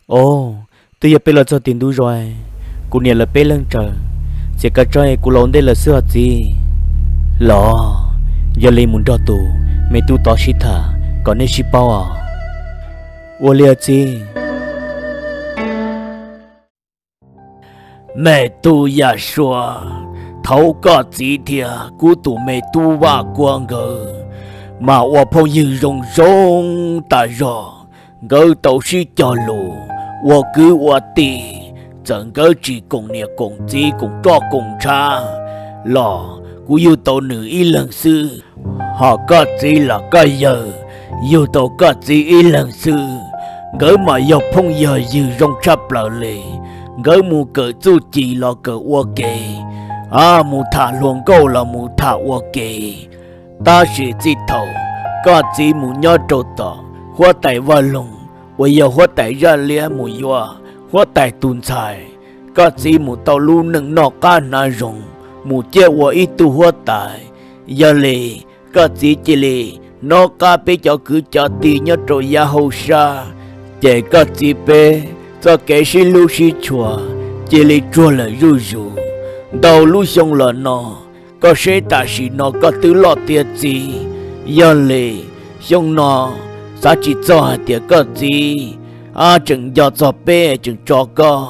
Os, twb yog peb los txog tim ntug zos, kuv niam lawv peb leeg tsaws, txiav kav tsawb kuv los ua ntej lawm xwb os txiv. Los, yog li mus nrog tus me tub tod sib tham kom nej sib paub os. Ua li os txiv. Me tub Yaj Suab, thaum koj txiv thiab kuv tus me tub Vaj Kuab nkawd mas ua phooj ywg zoo zoo tas zog. Nkawd tau sib cog lus ua kwv ua tij, txawm nkawd tsis koom niam koom txiv koom roj koom ntshav los kuv yug tau nws ib leeg xwb. Hos koj txiv los koj yawg yug tau koj txiv ib leeg xwb. Nkawd mas yog phooj yog ywg zoo tshaj plaws li. Nkawd mus kawm txuj ci los kawm ua ke, mus tham hluas nkauj los mus tham ua ke. Tab sis txij thaum koj txiv mus nyob rau tom huab tais Vaj Loog uas yog huab tais Zaj Liab mus yuav huab tais tus ntxhais, koj txiv mus tau lub neej noj qab hnav zoo, mus ciaj ua ib tug huab tais. Yog li koj txiv cia li nyob qab peb cov kwv cov tij nyob rau yav hauv sab, ces koj txiv peb txoj kev sib hlub sib tshua cia li tsuag lawm zuj zus. Ntau lub xyoo los no, koj seb tam sim no koj twb loj tiav txiv, yog li xyoo no xav tsis txog hais tias koj txiv tseem nco txog peb tseem tso koj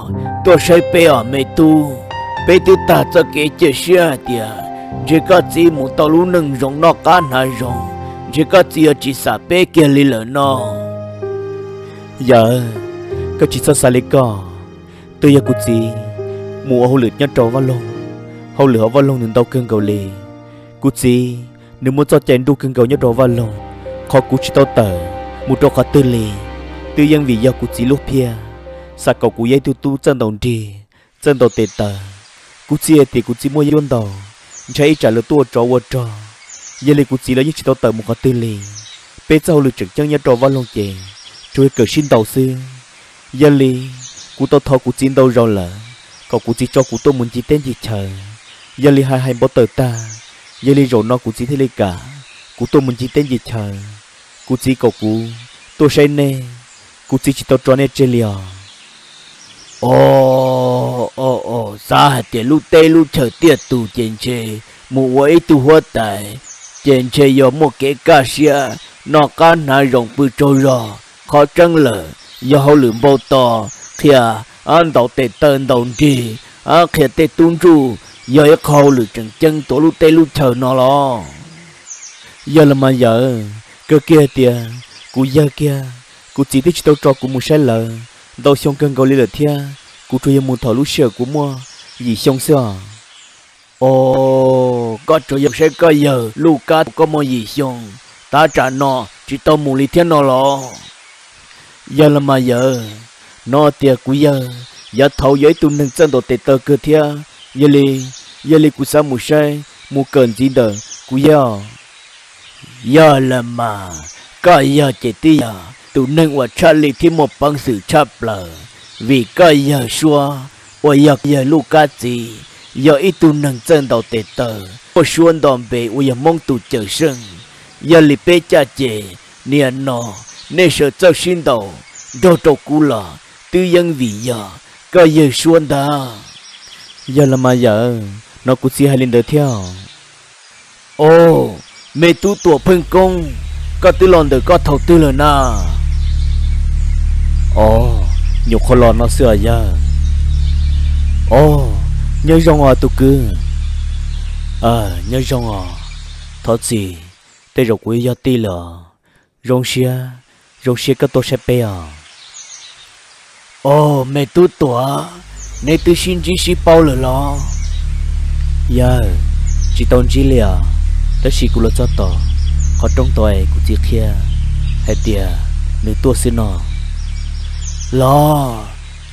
tuaj saib peb os me tub. Peb twb tag txoj kev cia siab hais tias ntshe koj txiv mus tau lub neej zoo noj qab hnav zoo, ntshe koj txiv yuav tsis xam peb kiag li lawm no. Yawm, koj tsis txhob xav li ko. Twb yog kuv txiv mus ua hauj lwm nyob rau Vaj Loog, hauj lwm hauv Vaj Loog nws ntau kawg nkaus li. Kuv txiv nws muaj txoj cai nruj kawg nkaus nyob rau Vaj Loog, qhov kuv tsis tau tawm mus rau qhov twg li, twb yeej vim yog kuv txiv lub phiaj, xav kom kuv yog ib tug tub txawj ntaus nrig, txawj ntaus tes taw. Kuv txiv hais tias kuv txiv muaj yub ntau, ntshai ib tsam lawv tuaj ua tsov ua rog, yog li kuv txiv los yeej tsis tau tawm mus qhov twg li. Peb txoj hauj lwm tseem ceeb nyob rau Vaj Loog ces tsuas yog kawm sib ntaus xwb. Yog li kuv tau thov kuv txiv ntau zaus lawm kom kuv txiv tso kuv tuaj mus ncig teb ncig chaw, yog li hais hais npau taws tag, yog li zaum no kuv txiv thiaj li kam kuv tuaj mus ncig teb ncig chaw. Kuv txiv kom kuv tuaj saib nej, kuv txiv tsis tau tso nej tseg li os. Os, os, os, xav hais tias lub teb lub chaw tiaj tus ces ntshe mus ua ib tug huab tais ces ntshe yuav muaj kev kaj siab noj qab hnav zoo pw tsaug zog. Qhov tseeb lawm yog hauj lwm npau taws, qhia ntaus tes taw ntaus nrig, qhia tej tub ntsuj, yog ib qho hauj lwm tseem ceeb tuav lub teb lub chaw no los. Yog los mas yawm, kawg kiag tias kuv yawg kiag, kuv txiv twb tsis tau tso kuv mus saib lawv ntau xyoo kawg nkaus li lawm thiab, kuv tsuas yog mus thaum lub sij hawm kuv muaj yim xyoo xwb os. Os, koj tsuas yog saib koj yawg Luj Kab koj muaj yim xyoo, tab tsam no tsis tau mus li thiab no los? Yog los mas yawm, hnov tias kuv yawg yav thaud yog ib tug neeg txawj ntaus tes taw kawg thiab, yog li, yog li kuv xav mus saib mus kawm ntxiv ntawm kuv yawg os. Yog los mas, koj yawg ces twb yog tus neeg uas tshaj lij thiab muaj peev xwm tshaj plaws, vim koj yawg suab uas yog yawg Luj Kab txiv yog ib tug neeg txawj ntaus tes taw, muaj suab nto npe uas yog Hmoob tus cawm seej. Yog li peb caj ces niaj no nej sawv txawj sib ntaus nrog rau kuv los twb yeej vim yog koj yawg suab ntag. Yog los mas yawm, hnov kuv txiv hais li ntawd thiab. Os, me tub Tuam Pheej Koob, koj twb los ntawm koj thaum twg lawm na? Os, nyuam qhuav los no xwb os yawg. Os, nyob zoo os tus kwv. Nyob zoo os. Thov txim, tej zaum kuv yog yog tij lawm os. Zoo siab, zoo siab koj tuaj saib peb os. Os, me tub Tuam, neb twb sib ntsib sib paub lawm los? Yawg, tsis tau ntsib li os, tab sis kuv los txog tom qhov rooj tod es kuv txiv qhia hais tias nws tuaj xwb no. Los,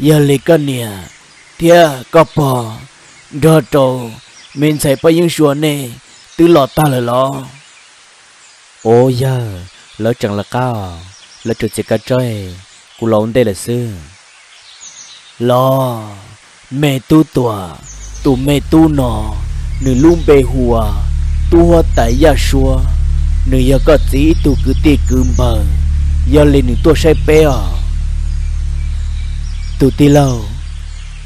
yog li koj niam thiab koj pog nrog rau me ntxhais Paj Yeeb Sua nej twb los tag lawm los? Os yawg, lawv tseem lawv qab os, lawv tseem txiav kav tsawb, kuv los ua ntej lawm xwb. Los, me tub Tuam, tus me tub no, nws lub npe hu ua Tub Huab Tais Yaj Suab, nws yog koj txiv ib tug kwv tij kwv npawg, yog li nws tuaj saib peb os. Tus tij laug,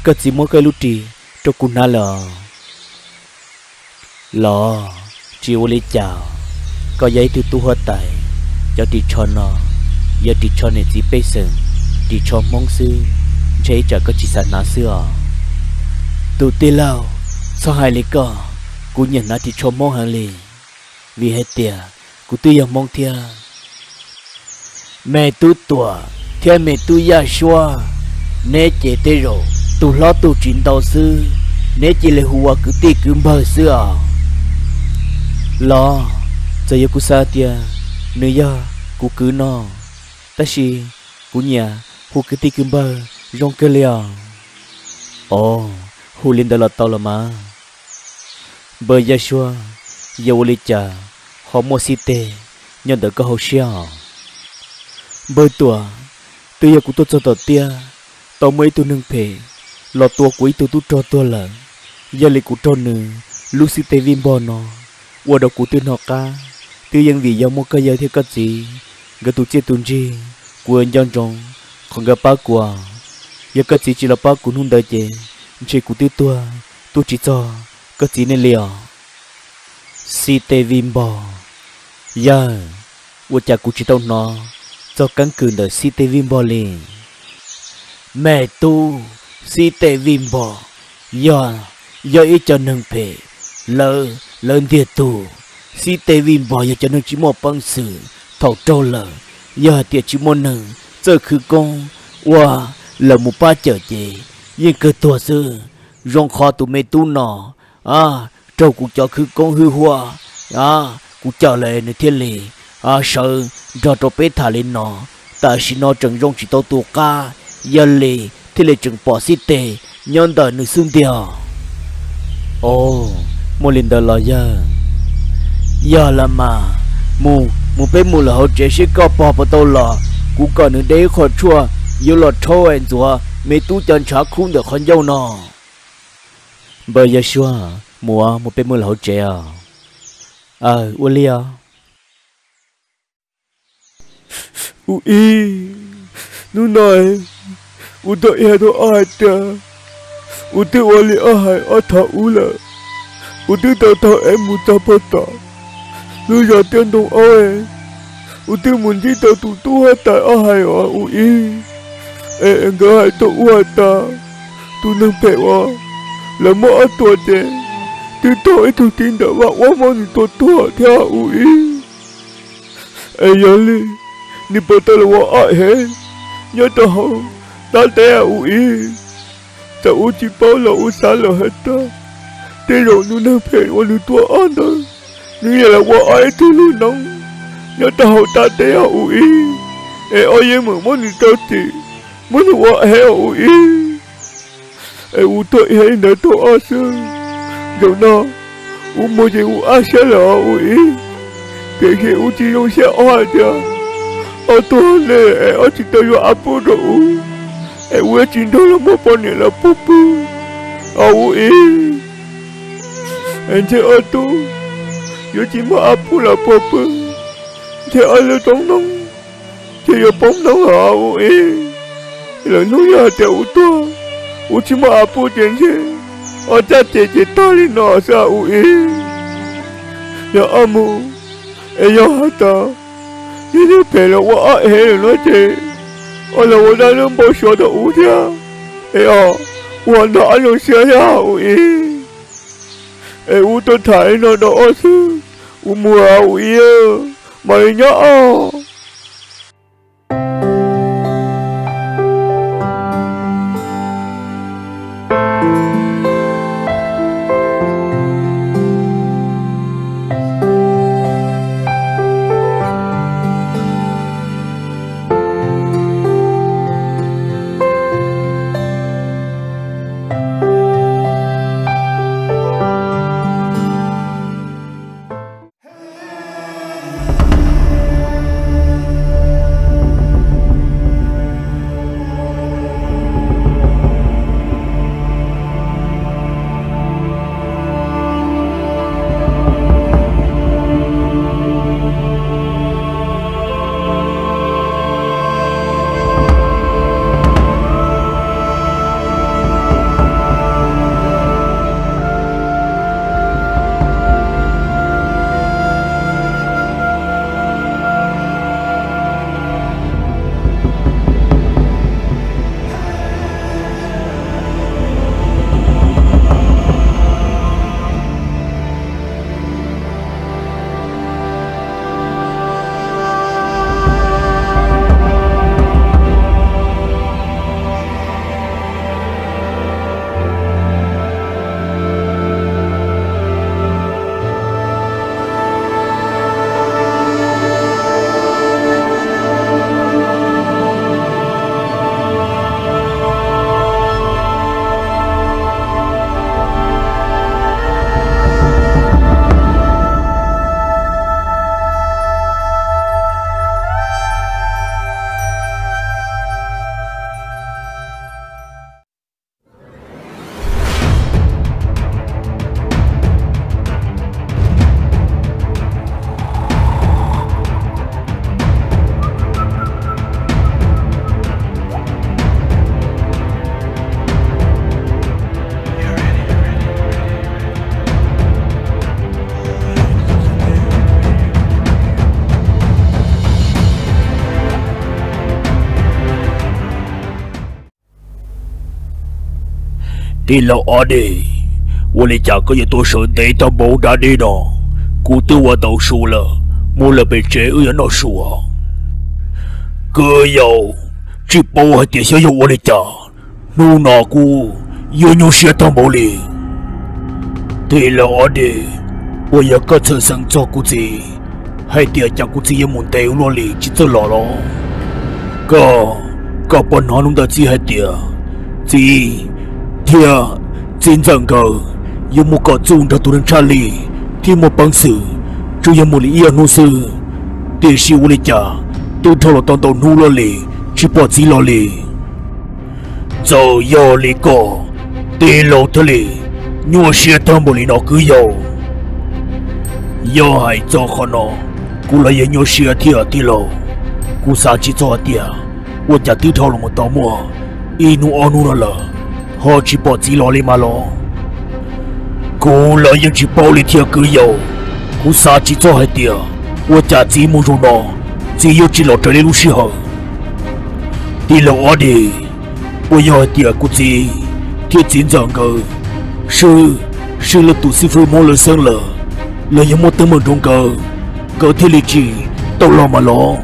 koj txiv muab koj ib lub ris rau kuv hnav lawm os. Los, tsis ua li cas, koj yog ib tug tub huab tais, cov ris tsho no yog ris tsho niam txiv pej xeem, ris tsho Hmoob xwb, ntshe ib tsam koj tsis xav hnav xwb os. Tus tij laug, txhob hais li koj, kuv nyiam hnav ris tsho Hmoob heev li, vim hais tias kuv twb yog Hmoob thiab. Me tub Tuam thiab me tub Yaj Suab, neb ces tej zaum tus hlob tus tsis ntau xwb, neb cia li hu ua kwv tij kwv npawg xwb os. Los, txawm yog kuv xav tias nws yog kuv kwv no, tab sis kuv nyiam hu kwv tij kwv npawg zoo kawg li os. Os, hu li ntawd los tau los mas. Npawg Yaj Suab, yog ua li cas ho muaj xib teg nyob ntawm koj hauv siab os? Npawg Tuam, twb yog kuv tuaj txog tom tiaj, tau muaj ib tug neeg phem los tua kuv ib tug tub rog tuag lawm. Yog li kuv raug nws lub xib teg vij npog no ua rau kuv twb hnov qab. Twb yeej vim yog muaj koj yawg thiab koj txiv nkawd tus txiaj tus ntsig, kuv nco ntsoov qhov nkawd pab kuv. Yog koj txiv tsis los pab kuv hnub ntawd ces ntshe kuv twb tuag tuaj tsis txog koj txiv nej li os. Xib teg vij npog? Yawg, ua cas kuv tsis tau hnov txog keeb kwm ntawm xib teg vij npog li? Me tub, xib teg vij npog yog, yog ib co neeg phem, lawv, lawv ntiag tug. Xib teg vij npog yog cov neeg tsis muaj peev xwm, thaum raug lawm, yog hais tias tsis muaj neeg txawj khwv koob ua lawv mus pab cawm ces yeej kawg tuag xwb. Zoo qhov tus me tub no, a, raug kuv cov khwv koob hwj huaj, a, kuv cawm lawm nws thiaj li, a, sawv nrog rau peb tham li no. Tam sim no tseem zoo tsis tau tu qab, yog li thiaj li tseem pom xib teg nyob ntawm nws xub ntiag. Os, muaj li ntawd los yawg? Yog los mas, mus, mus peb mus lawm hauv tsev seb koj pog puas tau los, kuv kom nws de ib qho tshuaj yuav los rhaub es ntxuav me tub cov ntshav khub ntawm qhov ncauj no. Npawg Yaj Suab, mus, mus peb mus lawm hauv tsev os. Aw, ua li os. Ub ib, hnub no kuv tuaj ib hais rau ob hais tias, kuv twb ua li ob hais ob thov ub lawm. Kuv twb tau taug es mus txog puag tom lub zos Tiaj Ntoo Aub, kuv twb mus ntsib tau tus tub huab tais ob hais os ub ib. Es nkawd hais rau ub hais tias, tus neeg phem uas lawv muab ob tua ces twb raug ib tug tib ntawm vaj uab muab nws tua tuag thiab ub ib. Es yog li, nws puas tau los ua ob hev nyob rau hauv tab teb ub ib? Txawm ub tsis paub los ub xav lawm hais tias, tej zaum tus neeg phem uas nws tua ob ntawd, nws yog los ua ob ib tug lub noob nyob rau hauv tab teb ub ib, es ob yeej meem muab nws rau txim, muab nws ua hev ub ib. Es ub tuaj ib hev ntawd rau ob xwb. Zaum no ub mus ces ub ab siab lawm ub ib. Tiam sis ub tsis zoo siab ob hais tias, ob tuag ne es ob tsis tau yuav ab pub rau ub, es ub tsis nrog los muab poj niam los puag pw os ub ib. Es ntshe ob tub yuav tsis muab ab pub los puag pw, ntshe ob lub roob noob ces yuav poob noob os ub ib. Lwm hnub yog hais tias ub tuag, ub tsis muaj ab pub ces ntshe ob caj ces ces tag li no xwb ub ib. Yog ob mus, es yog hais tias yog neeg phem los ua ob hev lawm no ces, ob los ua dab lub npau suav rau ub thiab, es os, ua nrog ob zoo siab thiab ub ib. Es ub tuaj tham li no rau ob xwb, ub mus ub ib, mam li nyob os. Tij laug Ob Dej, ua li cas koj yuav tuaj sawv ntev tag npaum dab deb no? Kuv twb ua tau su lawm, mus lawm pem tsev wb yuav noj su. Kwv yau, tsis paub hais tias xyov yog ua li cas, hnub no kuv yuav nyuaj siab tag npaum li. Tij laug Ob Dej, puas yog koj txhawj xeeb txog kuv txiv hais tias cas kuv txiv yuav mus ntev ua luaj li tsis txawj los los? Koj, koj puas hnov lub ntawd txiv hais tias txiv thiab txiv ntxawm nkawd yuav mus kom txuj nrog tus neeg tshaj lij thiab muaj peev xwm, tsuas yog mus li ib ob hnub xwb, tiam sis ua li cas twb dhau los tau ntau hnub luaj li tsis pom txiv los li. Txawm yog li koj, tij laug thiaj li nyuaj siab tag npaum li no kwv yau. Yog hais txog qhov no, kuv los yeej nyuaj siab thiab tij laug. Kuv xav tsis txog hais tias ua cas twb dhau los mus tau muaj ib hnub ob hnub no lawm ho tsis pom txiv los li mas los. Kuv los yeej tsis paub li thiab kwv yau. Kuv xav tsis txog hais tias ua cas txiv mus zaum no txiv yuav tsis los raws li lub sij hawm. Tij laug Ob Dej, puas yog hais tias kuv txiv thiab txiv ntxawm nkawd swb, swb lawv tus xib fwb Hmoob lawv xeeb lawm, los yog muaj teeb meem rau nkawd, nkawd thiaj li tsis tau los mas los?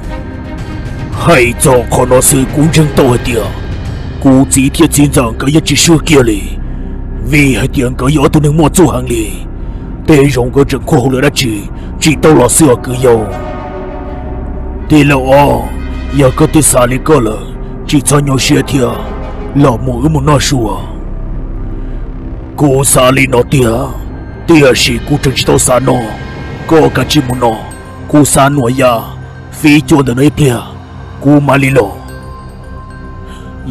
Hais txog qhov no xwb kuv ntseeg tau hais tias kuv txiv thiab txiv ntxawm nkawd yeej tsis swb kiag li, vim hais tias nkawd yog ob tug neeg muaj txuj heev li. Tej zaum nkawd tseem khuj hauj lwm dab tsi tsis tau los xwb os kwv yau. Tij laug Ob, yog koj twb xav li koj lawm, tsis txhob nyuaj siab thiab, los mus wb mus noj su. Kuv xav li no tiag, tiam sis kuv tseem tsis tau xav no. Koj kav tsij mus no, kuv xav nuam yaj fib cua ntawm no ib pliag, kuv mam li los.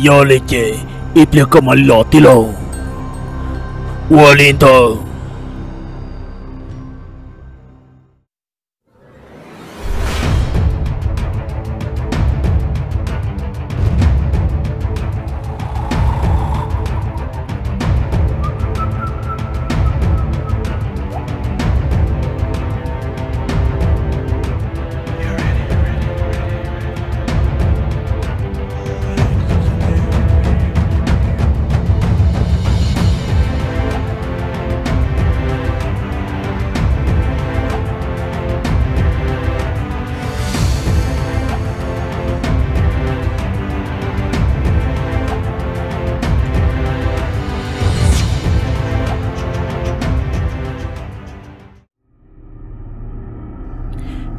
Yog li ces ib pliag koj mam li los tij laug. Ua li ntawd.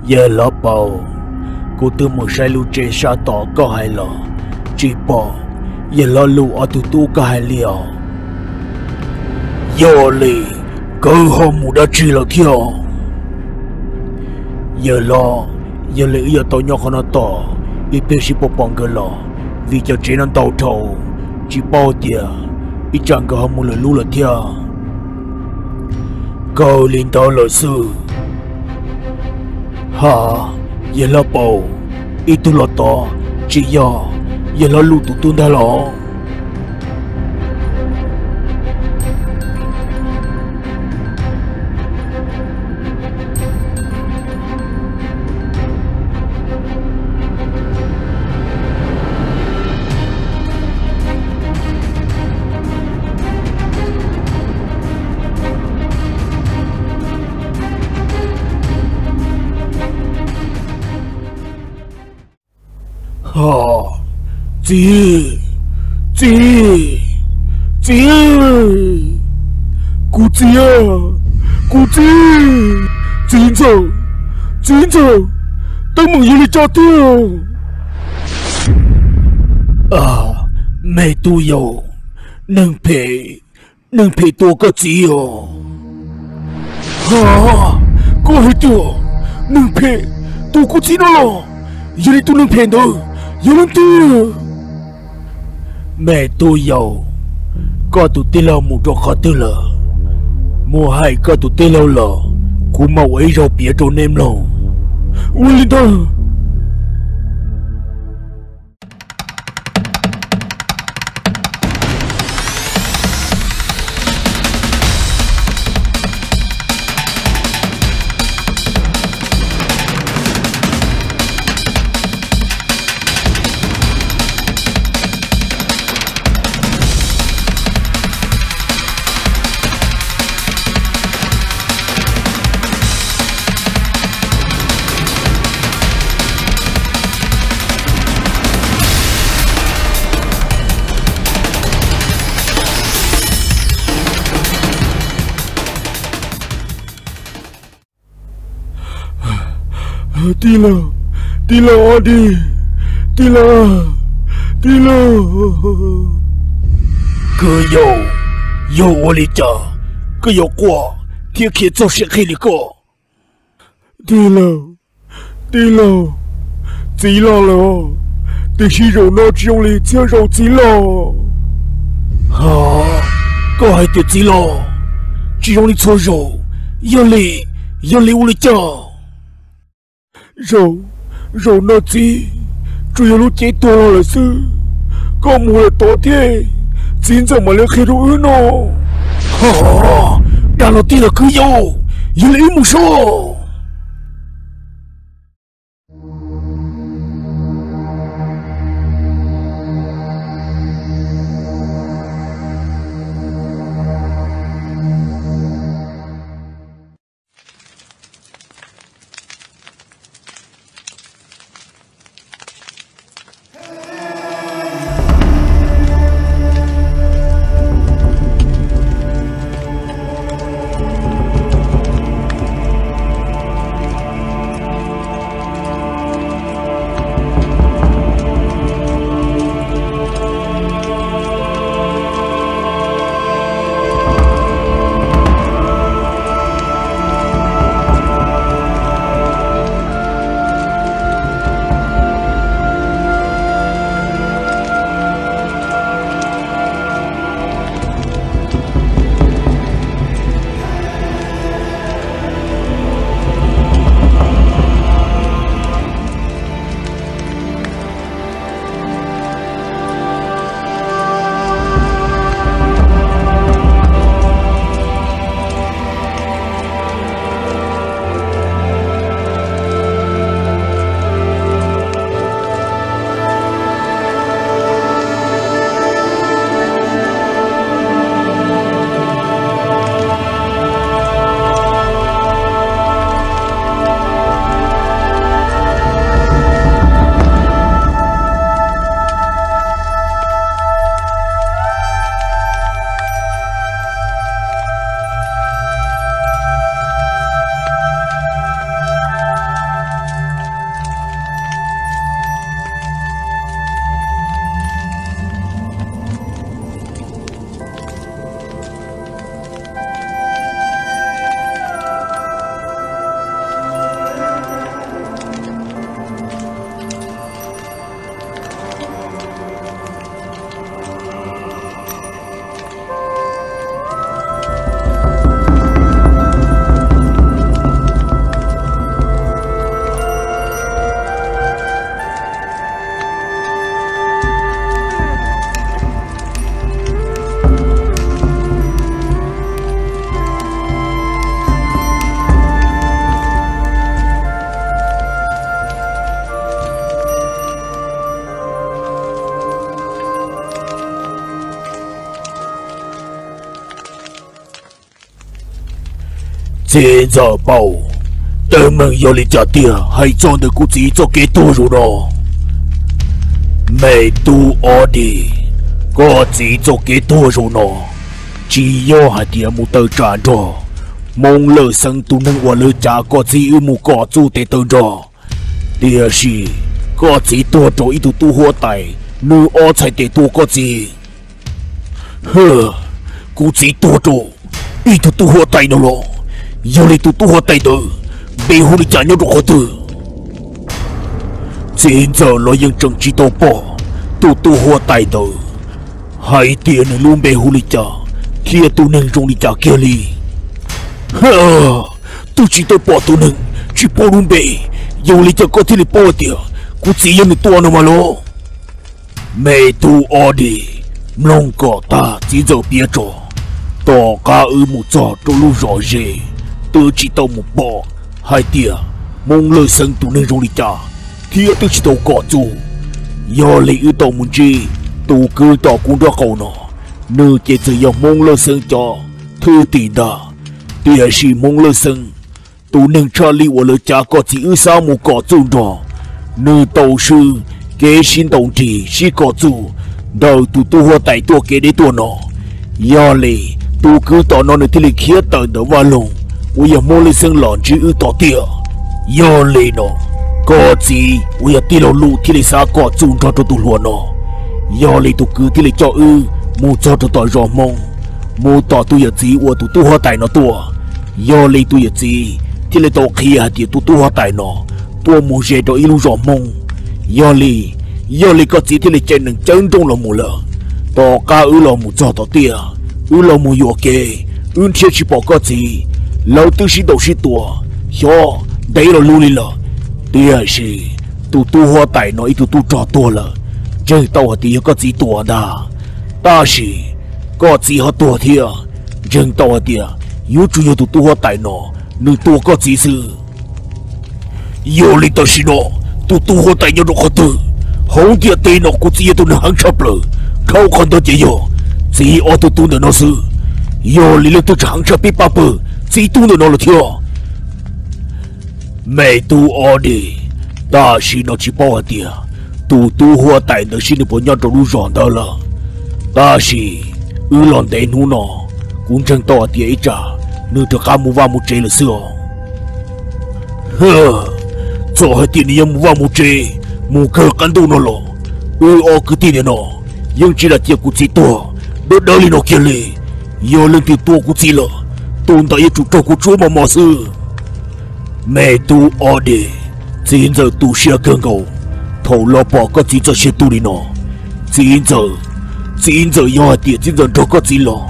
Yawg hlob Paus, kuv twb mus saib lub tsev sab tom koj hais los tsis pom yawg hlob Lus ob tug tub koj hais li os. Yog li nkawd ho mus dab tsi lawm thiab? Yawg hlob, yog li wb yuav tau nyob qhov no tos ib pliag seb puas pom nkawd los, vim cov tsev no ntau dhau, tsis paub tias ib tsam nkawd ho mus lwm lub lawm thiab. Kawg li ntawd lawm xwb. Ha, yawg hlob Paus, ib tug los tod tsis yog yawg hlob Lus tus tub ntag los? Txiv, txiv, txiv, kuv txiv, kuv txiv, txiv ntxawm, txiv ntxawm, teeb meem yog li cas tiag? Me tub yau, neeg phem, neeg phem tua koj txiv os. Ha, koj hais tias neeg phem tua kuv txiv no los? Yog li tus neeg phem ntawd yog leej twg? Me tub yau, koj tus tij laug mus rau qhov twg lawm? Mus hais koj tus tij laug los kuv mam ua ib zaug piav rau nej mloog. Ua li ntawd. Tij laug, tij laug Ob Dig, tij laug, tij laug. Kwv Yau, yog ua li cas koj yuav quaj thiab khiav txog siab qhib li koj? Tij laug, tij laug, txiv los lawm, tiam sis zaum no tsis zoo li txhia zaus txiv los. Ha, koj hais tias txiv los? Tsis zoo li txhua zaus, yog li, yog li ua li cas? Zaum, zaum no txiv tsuas yog lub cev tuag los lawm xwb. Koj mus lawm tod thiab, txiv ntxawm mam li qhia rau wb no. Ha, dag los tij laug Kwv Yau, yog li wb mus seb. Txiv ntxawm Paj, teeb meem yog li cas tiag hais txog ntawm kuv txiv txoj kev tuag zaum no? Me tub Ob Dig, koj txiv txoj kev tuag zaum no tsis yog hais tias mus tawm tsam nrog Hmoob Lawj Xeeb tus neeg uas lawv cav koj txiv wb mus kom txuj tes taw nrog, tiam sis koj txiv tuag rau ib tug tub huab tais nws ob txhais tes tua koj txiv. Kuv txiv tuag rau ib tug tub huab tais no los? Yog li tus tub huab tais ntawd npe hu li cas, nyob rau qhov twg? Txiv ntxawm los yeej tseem tsis tau pom tus tub huab tais ntawd hais tias nws lub npe hu li cas thiab tus neeg zoo li cas kiag li. Twb tsis tau pom tus neeg, tsis paub lub npe, yog li cas koj thiaj li paub tias kuv txiv yog nws tua no mas los? Me tub Ob Dig, mloog kom tag txiv ntxawm piav tso. Tom qab wb mus txog rau lub zos ze, twb tsis tau mus pom hais tias Hmoob Lawj Xeeb tus neeg zoo li cas thiab twb tsis tau kom txuj. Yog li wb tau mus ntsib tus kwv tom kuv nraub qaum no, nws ces txawm yog Hmoob Lawj Xeeb cov thwj tim ntag. Tiam sis Hmoob Lawj Xeeb, tus neeg tshaj lij uas lawv cav koj txiv wb xav mus kom txuj nrog, nws tau swb kev sib ntaus nrig sib kom txuj ntawm tus tub huab tais tuaj kev deb tuaj no. Yog li tus kwv tom no nws thiaj li khiav tawm ntawm Vaj Loog uas yog Hmoob Lawj Xeeb los ntsib wb tom tiaj. Yog li no, Koj txiv uas yog tij laug Lus thiaj li xav kom txuj nrog rau tus hluas no. Yog li tus kwv thiaj li coj wb mus txog rau tom zos Hmoob, mus tom tus yawm txiv uas tus tub huab tais no tuaj. Yog li tus yawm txiv thiaj li tau qhia hais tias tus tub huab tais no tuaj mus ze rau ib lub zos Hmoob. Yog li, yog li koj txiv thiaj li caij nees cawv nrooj los mus lawm. Tom qab wb los mus txog tom tiaj, wb los mus yuam kev, wb nrhiav tsis pom koj txiv. Lawv twb sib ntaus sib tua, xyov ntev los lug li lawm. Tiam sis tus tub huab tais no ib tug tub rog tuag lawm, ntseeg tau hais tias yog koj txiv tua ntag. Tab sis koj txiv ho tuag thiab, ntseeg tau hais tias yuav tsum yog tus tub huab tais no nws tua koj txiv xwb. Yog li tam sim no tus tub huab tais nyob rau qhov twg? Hauv ntiaj teb no kuv txiv yog tus neeg heev tshaj plaws, dhau qhov ntawd ces yog txiv ob tug tub ntawm no xwb. Yog li leej twg tseem heev tshaj peb pab pawg txiv tub ntawm no lawm thiab? Me tub Ob Dis, tam sim no tsis paub hais tias tus tub huab tais ntawd seb nws puas nyob rau lub zos ntawd lawm. Tab sis wb los ntev hnub no, kuv ntseeg tau hais tias ib tsam nws rov qab mus vaj mus tsev lawm xwb os. Txawm hais tias nws yuav mus vaj mus tsev, mus kawg qab ntuj no los, wb ob kwv tij ntawm no yeej tsis lam cia kuv txiv tuag dawb dawb li no kiag li. Yog leej twg tua kuv txiv lawm, tus ntawd yuav tsum raug kuv tsuab mos mos xwb. Me tub Ob Dis, txiv ntxawm tu siab kawg nkaus thaum los pom koj txiv txoj sia tu li no. Txiv ntxawm, txiv ntxawm yog hais tias txiv ntxawm nrog koj txiv los,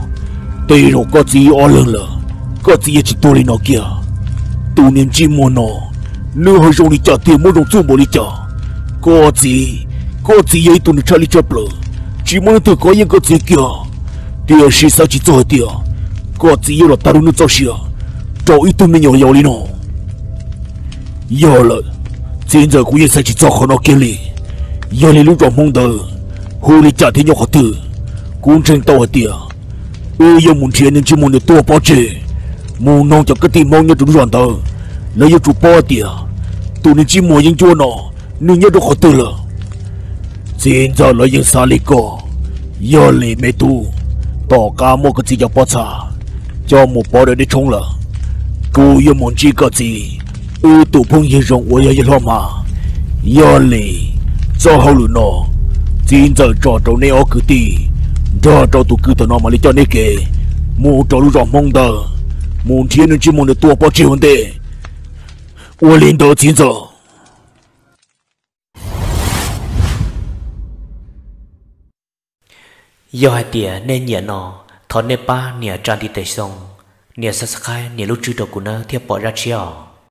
tej zaum koj txiv ob leeg lawm, koj txiv yuav tsis tuag li no kiag. Tus niag ntsej muag no, nws ho zoo li cas tiag, muaj zoo txuj npaum li cas? Koj txiv, koj txiv yog ib tug neeg tshaj lij tshaj plaws, tsis muaj leej twg kov yeej koj txiv kiag. Tiam sis xav tsis txog hais tias koj txiv yuav los tag lub neej txoj sia rau ib tug me nyuam yaus li no. Yog lawm, txiv ntxawm, kuv yeej xav tsis txog qhov no kiag li. Yog li lub zos Hmoob ntawd hu li cas thiab nyob qhov twg? Kuv ntseeg tau hais tias wb yuav mus nrhiav niag ntsej muag ntawd tua pov tseg, mus noog cov kwv tij Hmoob nyob rau lub zos ntawd, lawv yuav tsum paub hais tias tus niag ntsej muag yeeb ncuab no nws nyob rau qhov twg lawm. Txiv ntxawm, lawv yeej xav li koj. Yog li me tub, tom qab muab koj txiv cov pob txha coj mus pov rau deb tshoob lawm, kuv yuav mus ntsib koj txiv, wb tus phooj ywg zoo uas yog yawg hlob mas. Yog li txoj hauj lwm no txiv ntxawm tso rau neb ob kwv tij nrog rau tus kwv tij no mam li coj neb kev mus rau lub zos Hmoob ntawd, mus nrhiav niag ntsej muag ntawd tua pov tseg ua ntej. Ua li ntawd txiv ntxawm. Yog hais tias nej nyiam no, thov nej pab nias tsa ntiv tes xoo, nias subscribe, nias lub tswb rau kuv nawb thiaj pom zaj tshiab os.